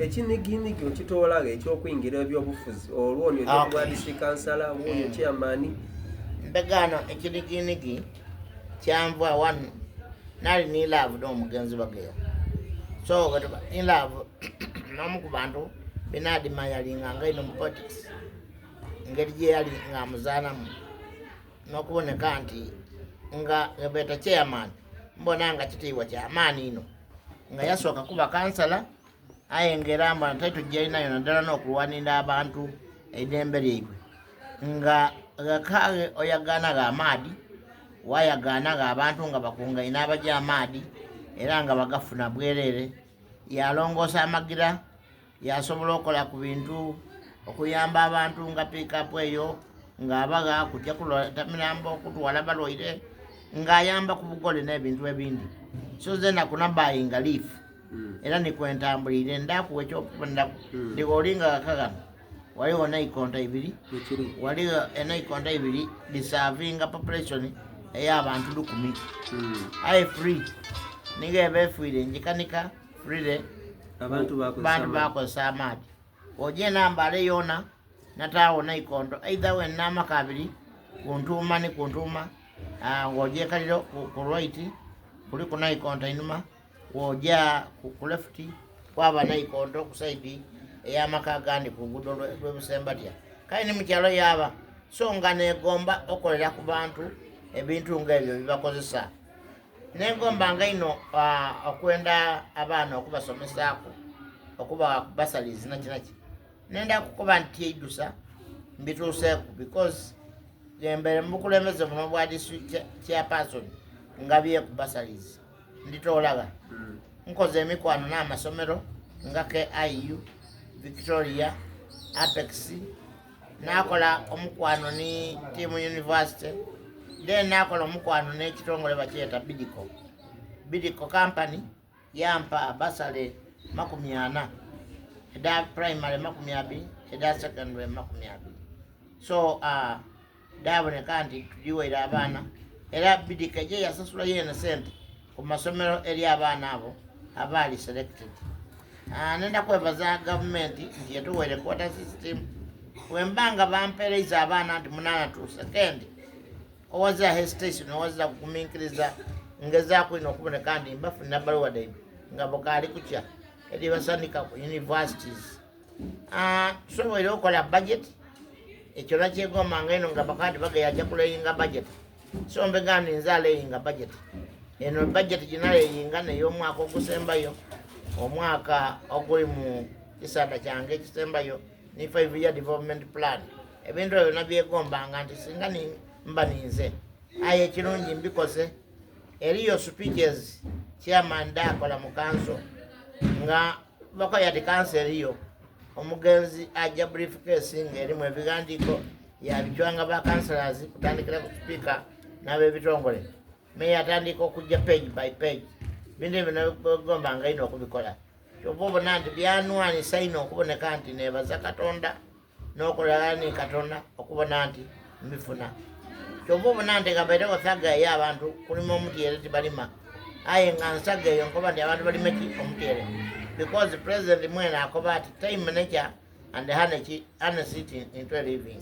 Ekiniginigi okitoolagho eky'okwingira ebyobufuzi olwo ni oja kubwa district kansala, wuuyo chairman. Mpegaano ekiniginigi kyanva wano nali ni love n'omugenzi Bageya so bwetuba in love n'omu ku bantu benadimayalinga inho mu politics engeri gyeyali nga amuzaanamu n'okuboneka nti nga ghebeeta chairman mbona nga kitiibwa kyamaani inho nga yasooka kuba kansala aye nga era mbona title gyalinayo naddala n'okulwanirira abantu eidembe lyaibwe nga ghakaaghe oyagaanagho amaadhi wayagaanagho abantu nga bakungaine abaja amaadhi era nga bagafuna bwerere yalongoosa amagira yasobola okola ku bintu okuyamba abantu nga piikapu eyo ng'abagha kujja kuleta mirambo okutwala balwaire ng'ayamba ku bugole n'ebintu ebindi so zena kunabayinga leaf era nikwentambuliire ndakuwa ekyokuboneraku ndi olinga ghaka ghano waliwo naikonta ibiri waliwo enaikonta ibiri diservinga population ey'abantu 1000 aye free niga eba efiire njikanika freely abantu bantu bakozesa amaadhi ojja enambala yona nataawo naikonto either wenna amaka abiri kuntuuma ni kuntuuma ng'ojja ekaliro ku right kuliku naikonto einhuma wojja ku left kwaba naikonto ku side ey'amaka agandi ku luguudo lw'ebusembatya kale ni mukyalo yaba so nga negomba okolera ku bantu ebintu nga ebyo bibakozesa negombanga ino okwenda abaana okubasomesaaku okuba bursaries nakinaki nenda kukuba nti eidusa mbituuseeku because embere mu bukulembeze buno obwa district chairperson ngabyeku bursaries nditoolaga nkoze emikwano n'amasomero nga KIU, Victoria, Apex nakola omukwano ni team university then nakola omukwano n'ekitongole bakyeta Bidco Bidco company yampa bursary 40 eda primary 20 eda secondary 20 so daboneka nti tugiwaire abaana era Bidco eje yasasula yene sente ku masomero eri abaana abo abaali selected. Nenda kwebaza gavumenti nti yatuwaire quota system wemba nga bampereiza abaana nti munana to second owazira hesitation owazira kuguminkiriza ngezaaku ino okuboneka nti mbafunira baluwa daibwe nga bukaali kukya eri basandika ku universities. Tusoboire okukola budget ekyo nakyegombanga ino nga bakati bagayaja kulayinga budget so mbega nti nze alayinga budget eno budget ginalayinga ney'omwaka ogusembayo omwaka oguli mu kisanda kyange ekisembayo ni 5 year development plan ebintu ebyo nabyegombanga nti singa mba ninze aye ekirungi mbikoze eriyo speeches chairman dakola mu council nga bakoya ti council eriyo omugenzi ajja briefcase nga erimu ebigandiiko yabicwanga ba councillors kutandikira ku speaker n'ab'ebitongole meya atandika okujja page by page bintu ebyo negombanga ino okubikola kyova obona nti byanwanisa ino okuboneka nti nebaza Katonda n'okolagana ni Katonda okubona nti mbifuna kyova obona nti gabairewo saga ey'abantu kulima omutyere tibalima aye nga nsaga eyo nkoba nti abantu balime ki omutyere because president mwene akoba ati time nature and harness it into a living.